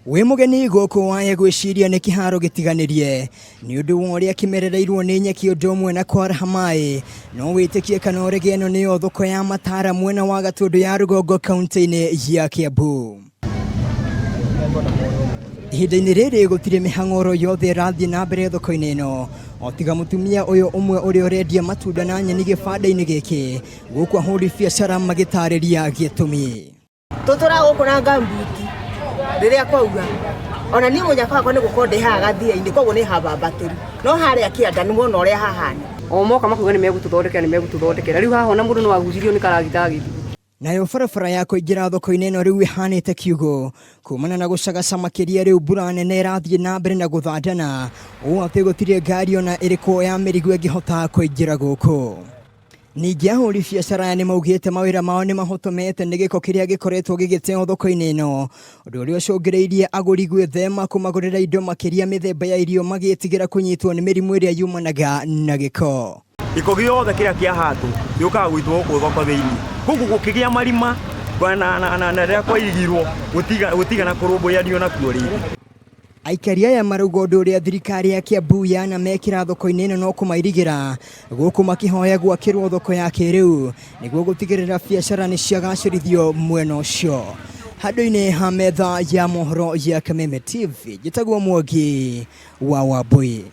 Wĩ mũgeni gũkũ waye gwĩciria nĩ kĩharo gĩtiganĩrie nĩ ũndũ wa ũrĩa kĩmerereirwo nĩ nyeki ũndũ ũmwe na kwaraha maĩ. No wĩtĩkie kana ũrege ĩno nĩyo thoko ya Matara mwena wa Gatũndũ ya rũgongo kaunti-inĩ ya Kiambu. Ihinda-inĩ rĩrĩ gũtirĩ mĩhang'o oro yothe ĩrathiĩ na mbere thoko-inĩ ĩno o tiga mũtumia ũyũ ũmwe ũrĩa ũrendia matunda na nyeni gĩbanda-inĩ gĩkĩ gũkũ ahũri biacara magĩtarĩria gĩtũmi. Tũtũraga gũkũ na ngambuti rĩrĩa kwaura ona niĩ mũnyaka wakwa nĩ gũkorwo ndĩ haha gathia-inĩ koguo nĩ habambatĩru no harĩa kĩanda nĩ wona ũrĩa hahana. O moka makauga nĩ megũtũthondekera nĩ megũtũthondekera rĩu haha ona mũndũ no agucirio nĩ karagita agĩthiĩ. Nayo barabara ya kũingĩra thoko-inĩ ĩno rĩu ĩhanĩte kiugũ kumana na gũcagaca makĩria rĩu mbura nene ĩrathiĩ na mbere na gũthandana ũũ atĩ gũtirĩ ngari ona ĩrĩkũ ya mĩrigo ĩngĩhota kũingĩra gũkũ. Ningĩ ahũri biacara aya nĩmaugĩte mawĩra mao nĩmahotomete nĩ gĩko kĩrĩa gĩkoretwo gĩgĩteo thoko-inĩ ĩno, ũndũ ũrĩa ũcũngĩrĩirie agũri gwĩthema kũmagũrĩra indo makĩria mĩthemba ya irio magĩtigĩra kũnyitwo nĩ mĩrimũ ĩrĩa yumanaga na gĩko. Gĩko gĩothe kĩrĩa kĩahatwo gĩũkaga gũitwo gũkũ thoko thĩinĩ, koguo gũkĩgĩa marima na rĩrĩa kwairigirwo gũtigana kũrũmbũyanio nakuo rĩngĩ. Aikari aya marauga ũndũ ũrĩa thirikari ya Kiambu yanamekĩra thoko-inĩ ĩno no kũmairigĩra gũkũ makĩhoya gwakĩrwo thoko ya kĩrĩu nĩguo gũtigĩrĩra biacara nĩ ciagacĩrithio mwena ũcio. Handũ-inĩ ha metha ya mohoro ya Kameme TV, njĩtagwo Mwangi wa Wambui.